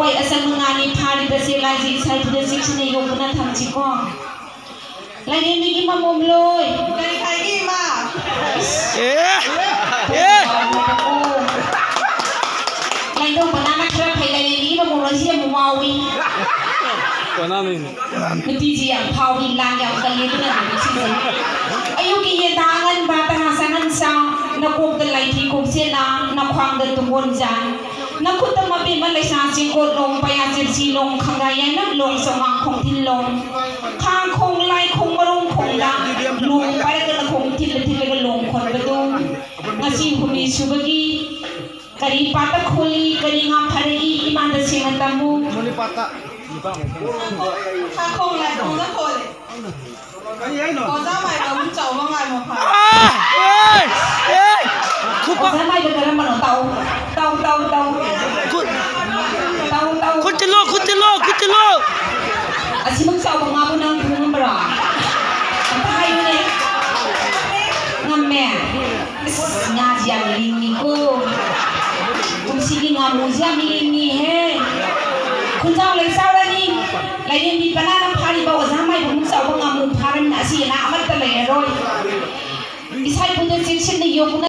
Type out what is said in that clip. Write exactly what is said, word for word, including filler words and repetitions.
ꯍꯣꯏ, ꯑꯁꯪ ꯃꯉꯥꯅꯤ ꯐꯥꯔꯤꯕꯁꯦ ꯂꯥꯏꯖꯤ ꯏꯁꯥ ꯏꯊꯟꯗ ꯆꯦꯛꯁꯤꯟꯅ ꯌꯣꯛꯇꯨꯅ ꯊꯝꯁꯤꯀꯣ꯫ ꯂꯥꯏꯔꯦꯝꯕꯤꯒꯤ ꯃꯃꯣꯝ ꯂꯣꯏ꯫ ꯀꯔꯤ ꯍꯥꯏꯒꯦ, ꯏꯃꯥ? ꯑꯦ! ꯑꯦ! ꯂꯥꯏꯅꯧ ꯃꯅꯥꯅ ꯈꯔ ꯐꯩ, ꯂꯥꯏꯔꯦꯝꯕꯤꯒꯤ ꯃꯃꯣꯝ ꯂꯣꯏꯁꯤ ꯌꯥꯝ ꯉꯥꯎꯏ꯫ ꯀꯅꯥꯅꯣ? ꯅꯨꯄꯤꯁꯤ ꯌꯥꯝ ꯐꯥꯎꯏ, ꯂꯥꯡ ꯌꯥꯝ ꯀꯜꯂꯤ, ꯑꯗꯨꯅꯅꯦ ꯁꯤꯁꯦ꯫ ꯑꯌꯨꯛꯀꯤ ꯌꯦꯟꯗꯥ ꯑꯉꯟꯕ ꯇꯔꯥ ꯆꯪꯍꯟꯁꯥ, ꯅꯀꯣꯛꯇ ꯂꯥꯏꯊꯤ ꯀꯣꯛꯆꯦꯠꯅ, ꯅꯈ꯭ꯋꯥꯡꯗ ꯇꯨꯡꯒꯣꯟꯖꯥ, ꯅꯈꯨꯠꯇ ꯃꯕꯦꯝꯃ ꯂꯩꯁꯥ ꯆꯦꯡꯀꯣꯠ ꯂꯣꯡ, ꯄꯌꯥ ꯆꯦꯞꯁꯤ ꯂꯣꯡ, ꯈꯪꯒꯥꯏ ꯌꯥꯏꯅ ꯂꯣꯡ, ꯆꯣꯉꯥꯡ ꯈꯣꯡꯊꯤꯜ ꯂꯣꯡ, ꯈꯥꯡ ꯈꯣꯡ, ꯂꯥꯏ ꯈꯣꯡ, ꯃꯔꯣꯡ ꯈꯣꯡꯗ ꯂꯣꯡ ꯄꯥꯏꯔꯒ ꯅꯈꯣꯡ ꯊꯤꯜꯂ ꯊꯤꯜꯂꯒ ꯂꯣꯡ ꯈꯣꯟꯕꯗꯣ꯫ ꯉꯁꯤ ꯍꯨꯝꯅꯤ ꯁꯨꯕꯒꯤ ꯀꯔꯤ ꯄꯥꯠꯇ ꯈꯣꯜꯂꯤ, ꯀꯔꯤ ꯉꯥ ꯐꯥꯔꯛꯏ, ꯏꯃꯥꯗ ꯁꯦꯡꯅ ꯇꯝꯃꯨ꯫ ꯃꯅꯤꯄꯥꯠꯇ꯫ ꯈꯥꯈꯣꯡ ꯂꯥꯏꯈꯣꯡꯗ ꯈꯣꯜꯂꯦ꯫ ꯀꯔꯤ ꯍꯥꯏꯅꯣ? ꯑꯣꯖꯥ ꯃꯥꯏꯕ ꯑꯃꯨꯛ ꯆꯥꯎꯕ ꯉꯥꯏꯕ ꯐꯥꯔꯦ꯫ ꯑꯥ! ꯑꯦ! ꯑꯦ! ꯈꯨꯄꯥ-, ꯑꯣꯖꯥ ꯃꯥꯏꯕ ꯀꯔꯝꯕꯅꯣ? ꯇꯥꯎ, ꯇꯥꯎ, ꯇꯥꯎ, ꯇꯥꯎ꯫ ꯈꯨ-, ꯇꯥꯎ, ꯇꯥꯎ꯫ ꯈꯨꯠ ꯊꯤꯜꯂꯣ, ꯈꯨꯠ ꯊꯤꯜꯂꯣ, ꯈꯨꯠ ꯊꯤꯜꯂꯣ꯫ ꯑꯁꯤꯃꯨꯛ ꯆꯥꯎꯕ ꯉꯥꯕꯨ ꯅꯪ ꯊꯣꯡ ꯉꯝꯕ꯭ꯔꯣ? ꯑꯝꯇ ꯍꯥꯏꯌꯨꯅꯦ꯫ ꯉꯝꯃꯦ꯫ ꯑꯁ, ꯉꯥꯁꯤ ꯌꯥꯝ ꯂꯤꯡꯉꯤꯀꯣ꯫ ꯀꯨꯝꯁꯤꯒꯤ ꯉꯥꯃꯨꯁꯤ ꯌꯥꯝ ꯂꯤꯡꯉꯤꯍꯦ꯫ ꯈꯨꯟꯖꯥꯎ ꯂꯩ ꯆꯥꯎꯔꯅꯤ꯫ ꯂꯥꯏꯔꯦꯝꯕꯤ ꯄꯅꯥꯅ ꯐꯥꯔꯤꯕ ꯑꯣꯖꯥ ꯃꯥꯏꯕꯃꯨꯛ ꯆꯥꯎꯕ ꯉꯥꯃꯨ ꯐꯥꯔꯃꯤꯅ ꯑꯁꯤ ꯑꯅꯥ ꯑꯃꯠꯇ ꯂꯩꯔꯔꯣꯏ꯫ ꯏꯁꯥ ꯏꯊꯟꯗ ꯆꯦꯛꯁꯤꯟꯅ ꯌꯣꯛꯄꯅ